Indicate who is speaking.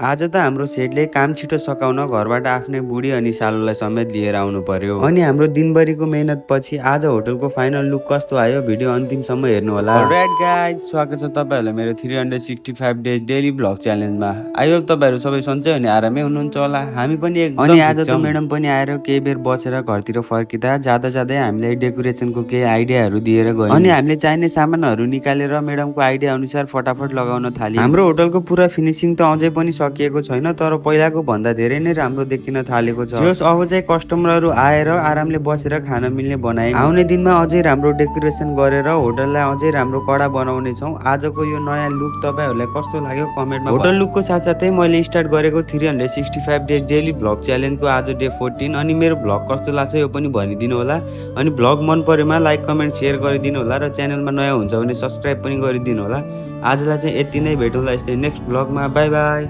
Speaker 1: आज त हाम्रो सेठले काम छिटो सकाउन घरबाट आफ्नै बुढी अनि सालोलाई समेत लिएर आउनु पर्यो। अनि हाम्रो दिनभरिको मेहनत पछि आज होटलको फाइनल लुक कस्तो आयो भिडियो अन्तिमसम्म हेर्नु होला। अलराइट गाइज, स्वागत छ तपाईहरुलाई मेरो 365 डेज डेली भ्लग च्यालेन्जमा। आई होप तपाईहरु सबै सन्चै अनि आरामै हुनुहुन्छ होला। हामी पनि एकदम अनि आज त म्याडम पनि आएर केही बेर बसेर घरतिर फर्किँदा जाँदा जाँदै हामीलाई डेकोरेसनको केही आइडियाहरू दिएर गयो। अनि हामीले चाहिने सामानहरू निकालेर म्याडमको आइडिया अनुसार फटाफट लगाउन थाल्यौं। हाम्रो होटलको पुरा फिनिसिङ त अझै पनि सकिएको छैन, तर पहिलाको भन्दा धेरै नै राम्रो देखिन थालेको छ। जस अब चाहिँ कस्टमरहरू आएर आरामले बसेर खान मिल्ने बनाए। आउने दिनमा अझै राम्रो डेकोरेसन गरेर होटललाई अझै राम्रो कडा बनाउने छौं। आजको यो नयाँ लुक तपाईहरुलाई कस्तो लाग्यो कमेन्टमा। होटल लुकको साथसाथै मैले स्टार्ट गरेको 365 डेज डेली भ्लग च्यालेन्जको आज डे 14 अनि मेरो भ्लग कस्तो लाग्छ यो पनि भनिदिनु होला। अनि भ्लग मन परेमा लाइक कमेन्ट शेयर गरिदिनु होला र च्यानलमा नयाँ हुन्छ भने सब्स्क्राइब पनि गरिदिनु होला। आजलाई चाहिँ यति नै, भेटौँला यस्तै नेक्स्ट भ्लगमा। By by.